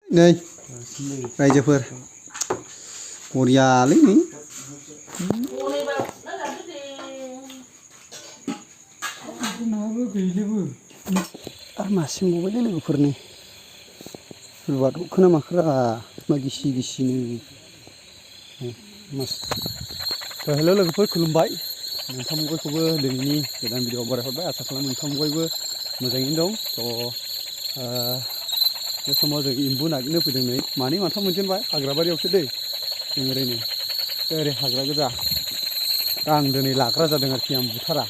Đây, रायजोफोर बरियालै नै आरो मासिमबावबायलै लोगोफोरनि रुवाथ' खोनामाखोरा मा गिसि गिसिनो मास हेल' लोगोफोर खुलुमबाय नोंथां बयखौबो दिनैनि गोदान भिडिअ'आव बरायहरबाय आसा खालामो नोंथां बयबो मोजाङैनो दं थ' बे समाव जों एम्बु नागिरनो फैदों नै मानै माथाम मोनजेनबाय हाग्राबारियावसो दै जों ओरैनो ओरै हाग्रा गोजा दा आं दिनै लाग्रा जादों आरोखि आं बुथारा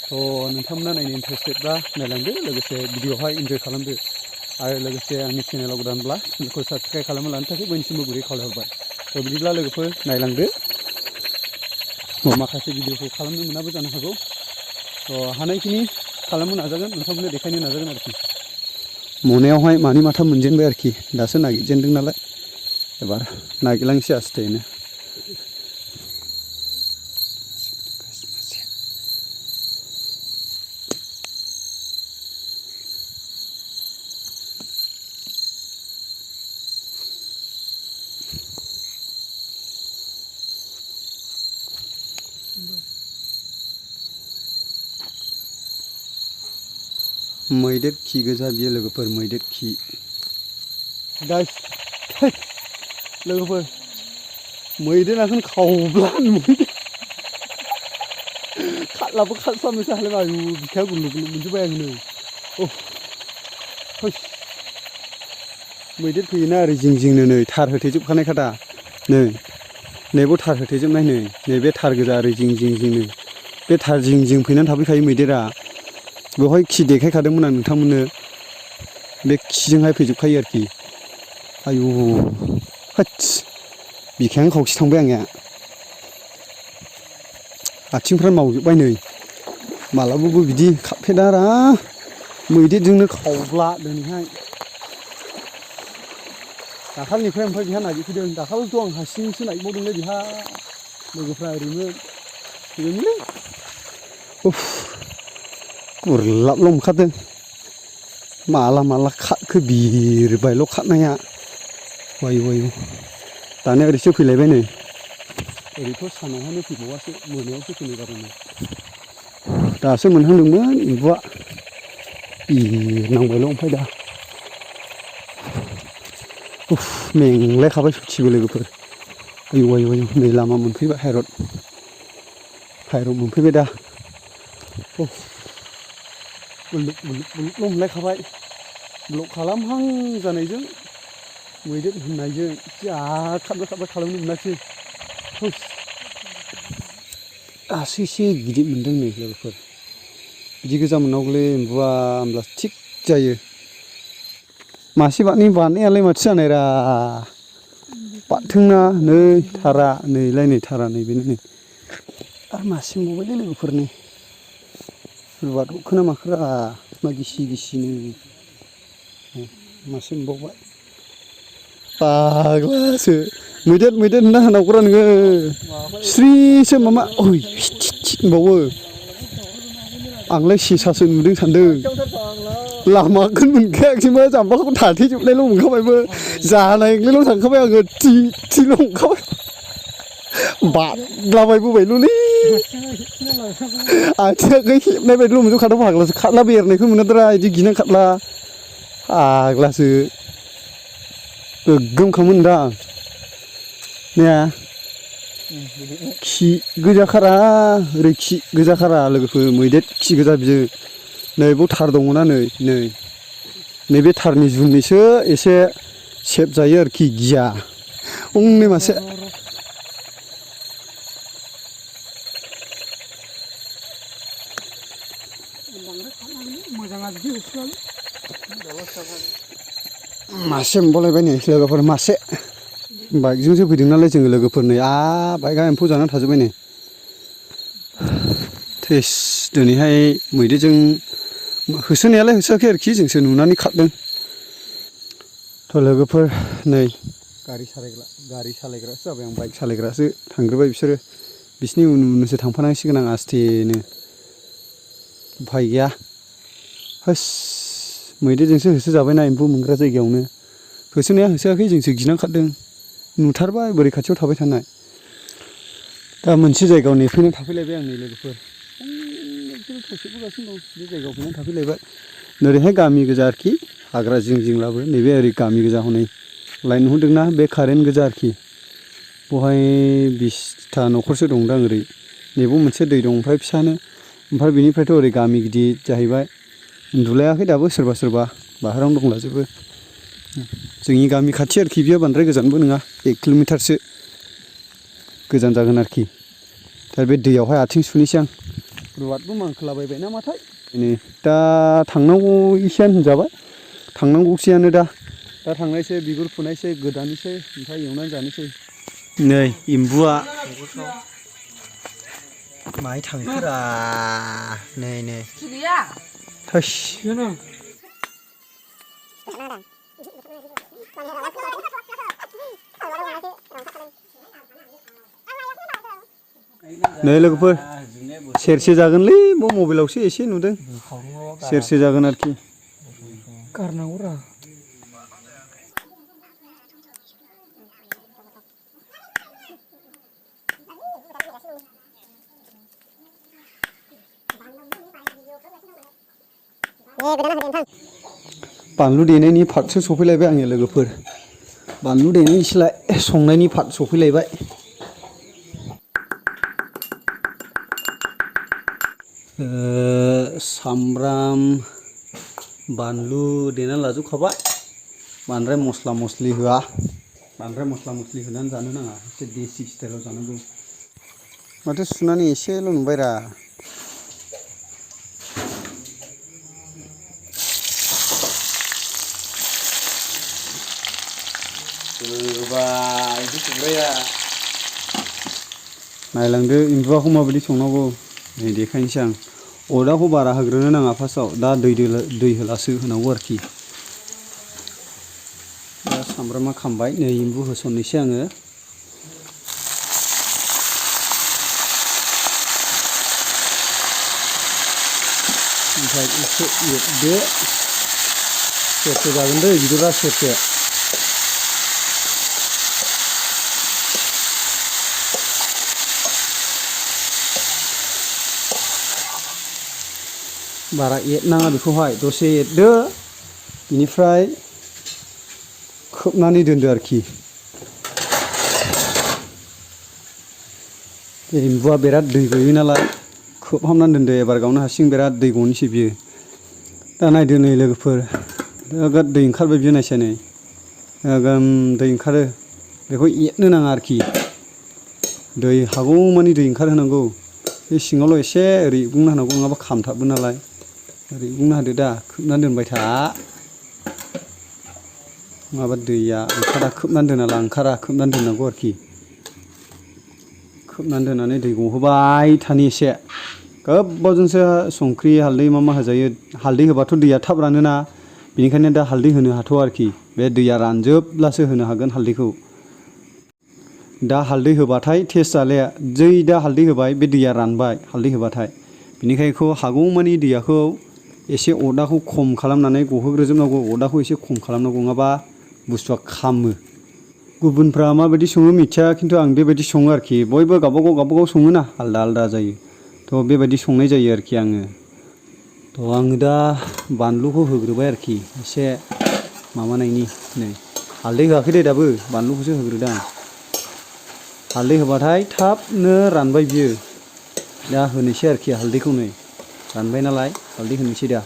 थ' नोंथांमोना नायनो इन्टारेस्टेडबा नायलांदो लोगोसे भिडिअ'आवहाय इन्जय खालामदो आरो लोगोसे आंनि चेनेलाव गोदानब्ला चेनेलखौ साबस्क्राइब खालामना लानो थाखाय बयनिसिमबो गुरै खावलायहरबाय थ' बिदिब्ला लोगोफोर नायलांदो माखासे भिडिअ'खौ खालामनो मोनाबो जानो हागौ थ' हानायखिनि खालामनो नाजागोन नोंथांमोननो देखायनो नाजागोन आरोखि मनायावहाय मानै माथाम मोनजेनबाय आरोखि दासो नागिरजेनदों नालाय एबार नागिरलांसै आस्तेनो मैदेर खि गोजा बियो लोगोफोर मैदेर खि गाइस लोगोफोर मैदेराखौनो खावब्ला मैदेर खारलाबो खारस्लाबनोसो हालाय आयु बिखाया गुलुब गुलुब मोनजोब्बाय आङो मैदेर फैयोना ओरै जिं जिंनो नै थार होथेजोबखानायखा दा नै नैबो थार होथेजोबनाय नै नैबे थार गोजा ओरै जिं जिं जिंनो बे थार जिं जिं फैनानै थाफैखायो मैदेरा बेवहाय खि देखायखादोंमोन आं नोंथांमोननो बे खिजोंहाय फैजोबखायो आरोखि आयु होथस बिखायानो खावसे थांबाय आंनिया आथिंफ्रा मावजोब्बाय नै मालाबाबो बिदि खाफेदारा मैदेरजोंनो खावब्ला दिनैहाय दाखालिनिफ्राय ओमफ्राय बिहा नागिरफैदों दाखालिथ' आं हारसिंसो नागिरबावदोंलै बिहा लोगोफ्रा ओरैमोन ओरैमोनलै उफ गुरलाबल' ओंखारदों माला माला खारखो बिरबायल' खारनाया वायु वायु दानिया ओरैसो फैलायबाय नै ओरैथ' सानावहायनो फैबावासो मोनायावसो फैनाय जाबाय नै दासो मोनहांदोंमोन एम्बुआ बिरनांबायल' ओमफ्राय दा उफ मेंलायखाबाय सयथिबो लोगोफोर आयु आयु आयु नै लामा मोनफैबाय हायरड मोनफैबाय दा उफ गुलुब गुलुब गुलुबल' मोनलायखाबाय ब्लक खालामहां जानायजों मैदेर होननायजों जा खारबाय खारबाय खालामनो मोनासै दासो एसे गिदिर मोनदों नै लोगोफोर बिदि गोजा मोननांगौलै एम्बुआ होमब्ला थिग जायो मासे बाथनै बारनायालाय माथो जानायरा बारथोंना नै थारा नैलाय नै थारा नैबेनो नै आरो मासे मोनबावबायलै लोगोफोरनि रुवाथ' खोनामाखोरा मा गिसि गिसिनो मासे मोनबावबाय फाग्लासो मैदेर मैदेर होनना होनांगौरा नोङो स्रिसो मामा ओइ हिट हिट होनबावो आंलाय सेसासो नुदों सानदों लामाखौनो मोनखायाखिसैबो जाम्बाखौ थाथेजोबनायल' मोनखाबायबो जानायनिल' थांखाबाय आङो थि थिल' ओंखारबाय बादलाबायबोबायल'लै आथिङा हेबनाय बायदिल' मोनजोबखादों फाग्लासो खारला बेरनायखौ मोनाद्रा बिदि गिनानै खारला फाग्लासो गोग्गोमखामोन दा ने खि गोजाखारा ओरै खि गोजाखारा लोगोफोर मैदेर खि गोजा बियो नै बाव थार दङना नै नै नैबे थारनि जुनैसो एसे सेफ जायो आरोखि गिया हंनै मासे मासे मोनबावलायबाय नै लोगोफोर मासे बाइकजोंसो फैदों नालाय जोङो लोगोफोर नै बाइकआ एम्फौ जानानै थाजोब्बाय नै थैस दिनैहाय मैदेरजों होसोनायालाय होसोआखै आरोखि जोंसो नुनानै खारदों थ' लोगोफोर नै गारि सालायग्रासो जाबाय आं बाइक सालायग्रासो थांग्रोबाय बिसोरो बिसिनि उन उनसो थांफानांसिगोन आं आस्तेनो उफाय गैया होस मैदेरजोंसो होसोजाबायना एम्फौ मोनग्रा जायगायावनो होसोनाया होसोआखै जोंसो गिनानै खारदों नुथारबाय बोरै खाथियाव थाबाय थानाय दा मोनसे जायगायाव नेफैनानै थाफैलायबाय आंनि लोगोफोर थसेबोगासिनो दं बे जायगायाव फैनानै थाफैलायबाय नोरैहाय गामि गोजा आरोखि हाग्रा जिं जिंलाबो नैबे ओरै गामि गोजा हनै लाइन नुहुरदोंना बे कारेन्ट गोजा आरोखि बहाय 20था न'खरसो दंदां ओरै नैबाव मोनसे दै दं ओमफ्राय फिसानो ओमफ्राय बेनिफ्रायथ' ओरै गामि गिदिर जाहैबाय उन्दुलायाखै दाबो सोरबा सोरबा बाहेरायावनो दंलाजोबो जोंनि गामि खाथि आरोखि बेयो बांद्राय गोजानबो नङा 1 किल'मिटारसो गोजान जागोन आरोखि दा बे दैयावहाय आथिं सुनोसै आं रुवादबो मानखोलाबायबाय नामाथाय नै दा थांनांगौ एसेयानो होनजाबाय थांनांगौसैयानो दा थांनायसै बिगुर फुनायसै गोदानोसै ओमफ्राय एवनानै जानोसै नै एम्बुआ माहाय थांखोरा नै थोस नै लोगोफोर सेरसे जागोनलै मबाइलावसो एसे नुदों सेरसे जागोन आरोखि गारनांगौरा बानलु देनायनि पार्टसो सफैलायबाय आंनि लोगोफोर बानलु देनायनिसोलाय संनायनि पार्ट सफैलायबाय सामब्राम बानलु देना लाजोबखाबाय बांद्राय मस्ला मस्लि होआ बांद्राय मस्ला मस्लि होनानै जानो नाङा एसे देसि स्टाइलाव जानांगौ माथो सुनानै एसेल' नुबायरा नायलांदो एम्बुआखौ माबायदि संनांगौ नै देखायनोसै आं अरदाबखौ बारा होग्रोनो नाङा फार्स्टआव दा दै होलासो होनांगौ आरोखि दा सामब्रामा खामबाय नै एम्बु होसननोसै आङो ओमफ्राय एसे एरदो सेरसे जागोन दै बिदिबा सेरसे बारा एरनाङा बेखौहाय दसे एरदो बेनिफ्राय खोबनानै दोनदो आरोखि एम्बुआ बिराद दै गयो नालाय खोबहाबनानै दोनदो एबार गावनो हारसिं बिराद दै गनोसै बियो दा नायदो नै लोगोफोर नोगोद दै ओंखारबाय बियो नायसै नै नोगोद दै ओंखारो बेखौ एरनो नाङा आरोखि दै हागौमानि दै ओंखारहोनांगौ बे सिङावल' एसे ओरै बुंना होनांगौ नङाबा खामथाबो नालाय ओरै बुंना होदो दा खोबनानै दोनबाय था नङाबा दैया ओंखारा खोबनानै दोनाला ओंखारा खोबनानै दोननांगौ आरोखि खोबनानै दोननानै दै गहोबाय थानि एसे गोबावजोंसो संख्रि हालदै मा होजायो हालदै होबाथ' दैया थाब रानोना बेनिखायनो दा हालदै होनो हाथ'आ आरोखि बे दैया रानजोबब्लासो होनो हागोन हालदैखौ दा हालदै होबाथाय टेस्ट जालाया जै दा हालदै होबाय बे दैया रानबाय हालदै होबाथाय बेनिखायनो बेखौ हागौमानि दैयाखौ एसे अरदाखौ खम खालामनानै गहोग्रोजोबनांगौ अरदाखौ एसे खम खालामनांगौ नङाबा बुस्थुआ खामो गुबुनफ्रा माबायदि सङो मिथिया खिन्थु आं बेबायदि सङो आरोखि बयबो गावबागाव सङोना आलदा आलदा जायो थ' बेबायदि संनाय जायो आरोखि आङो थ' आङो दा बानलुखौ होग्रोबाय आरोखि एसे माबानायनि नै हालदै होआखै दे दाबो बानलुखौसो होग्रोदां हालदै होबाथाय थाबनो रानबाय बियो दा होनोसै आरोखि हालदैखौ नै रानबाय नालाय हालदै होनोसै दा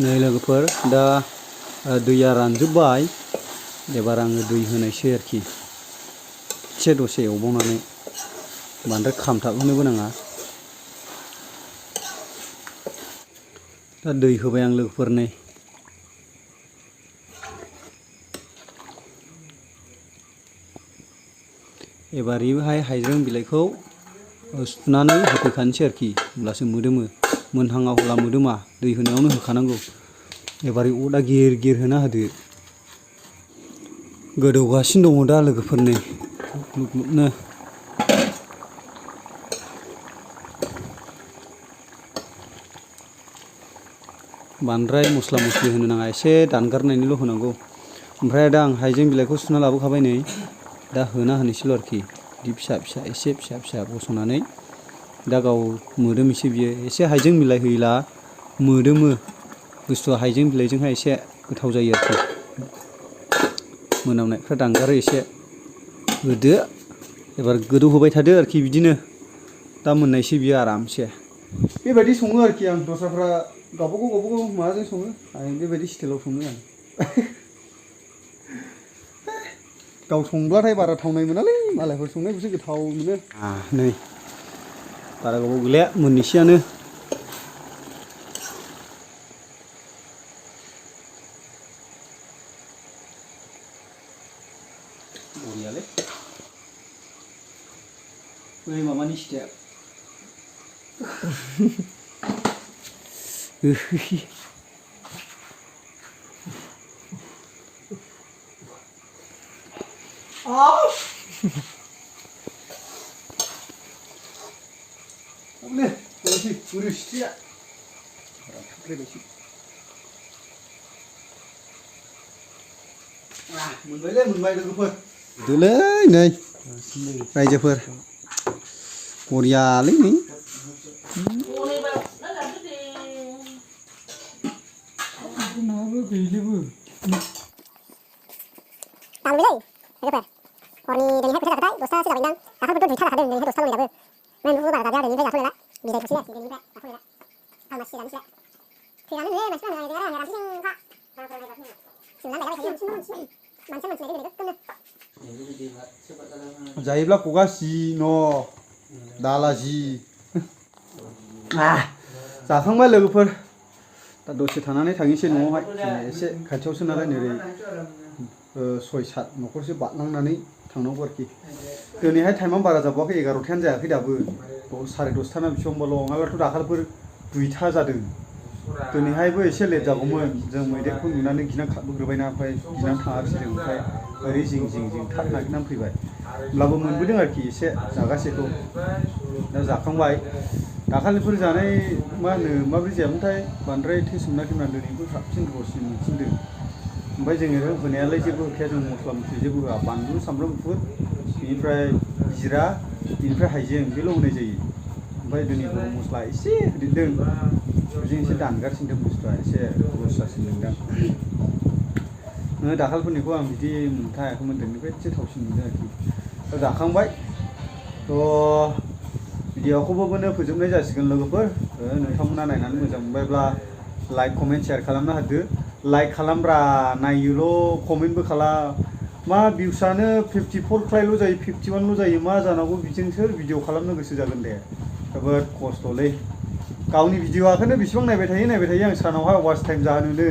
नै लोगोफोर दा दैया रानजोब्बाय एबार आङो दै होनायसै आरोखि एसे दसे एवबावनानै बांद्राय खामथाबहोनोबो नाङा दा दै होबाय आं लोगोफोर नै एबार बेवहाय हाइजें बिलाइखौ सुनानै होफैखानोसै आरोखि होमब्लासो मोदोमो मोनहाङाव होब्ला मोदोमा दै होनायावनो होखानांगौ एबार अरा गिर गिर होना होदो गोदौगासिनो दङ दा लोगोफोर नै ग्लुब ग्लुबनो बांद्राय मस्ला मस्लि होनो नाङा एसे दानगारनायनिल' होनांगौ ओमफ्राय दा आं हाइजें बिलाइखौ सुना लाबोखाबाय नै दा होना होनोसैल' आरोखि बिदि फिसा फिसा एसे फिसा फिसा बस'नानै दा गाव मोदोमैसो बियो एसे हाइजें बिलाइ होयोला मोदोमो बुस्थुआ हाइजें बिलाइजोंहाय एसे गोथाव जायो आरोखि मोनामनायफ्रा दानगारो एसे होदो एबार गोदौ होबाय थादो आरोखि बिदिनो दा मोननायसै बियो आरामसे बेबायदि सङो आरोखि आं दस्राफ्रा गावबागाव माबाजों सङो आं बेबायदि स्टाइलाव सङो आं गाव संब्लाथाय बारा थावनाय मोनालै मालायफोर संनायखौसो गोथाव मोनो नै बारा गोबाव गैला मोननैसैयानो बरियालै बै माबानि सिटाया Boleh, boleh urus dia. मोनबायलै मोनबाय लोगोफोर दोलै नै रायजोफोर बरियालै नै नाबो गैलेबो तांलै लोगोफोर हरनि दिनैहाय फैसा जाबाथाय दसथासो जाबायदां दाखालिबोथ' दुइथा जाखादों दिनैहाय दसथा दंलै दाबो ओमफ्राय नोंखौ बारा जाजाया दिनैनिफ्राय जाथ'लायला बिदाय थुसैलाय दिनैनिफ्राय जाथ'लायला आलमासि जानोसैलाय फैनानै नै मानसिफ्रा मोजाङै देगारा आंनि रानसैजोंखा सोंनानै जाबाय थायो मानसिया मोनथिनाय लोगो लोगो जायोब्ला खगासि न' दालाजि जाखांबाय लोगोफोर दा दसे थानानै थांनोसै न'आवहाय एसे खाथियावसो नालाय ओरै 6-7 न'खरसो बारलांनानै थांनांगौ आरोखि दिनैहाय टाइमा बारा जाबावाखै 11थायानो जायाखै दाबो 10:30 ना बेसेबांबाल' नङाब्लाथ' दाखालिफोर 2था जादों दिनैहायबो एसे लेट जागौमोन जों मैदेरखौ नुनानै गिनानै खारबोग्रोबायना ओमफ्राय गिनानै थाङाखिसै जों ओमफ्राय ओरै जिं थाब नागिरनानै फैबाय होमब्लाबो मोनबोदों आरोखि एसे जागासेखौ दा जाखांबाय दाखालिफोर जानाय मा होनो माबोरै जायामोनथाय बांद्राय टेस्ट मोनाखैमोन आं दिनैखौ साबसिन गोथावसिन मोनसिनदों ओमफ्राय जोङो होनायालाय जेबो होखाया जों मस्ला मस्लि जेबो होआ बानलु सामब्राम गुफुर बेनिफ्राय जिरा बेनिफ्राय हाइजें बेल' होनाय जायो ओमफ्राय दिनै गरम मस्ला एसे होदेरदों बेजों एसे दानगारसिनदों बुस्थुआ एसे रस जासिनदों दाखालिफोरनिखौ आं बिदि मोनथायाखैमोन दिनैनिफ्राय एसे थावसिन मोनदों आरोखि दा जाखांबाय थ' भिडिअखौबो फोजोबनाय जासिगोन लोगोफोर नोंथांमोना नायनानै मोजां मोनबायब्ला लाइक कमेन्ट शेयार खालामना होदो लाइक खालामब्रा नायोल' कमेन्टबो खालाम मा भिउसानो 54 क्लायल' जायो 51ल' जायो मा जानांगौ बिजों सोर भिडिअ खालामनो गोसो जागोन दे जोबोद खस्थ'लै गावनि भिडिअ'आखौनो बेसेबां नायबाय थायो आं सानावहाय वाच टाइम जाहोनोनो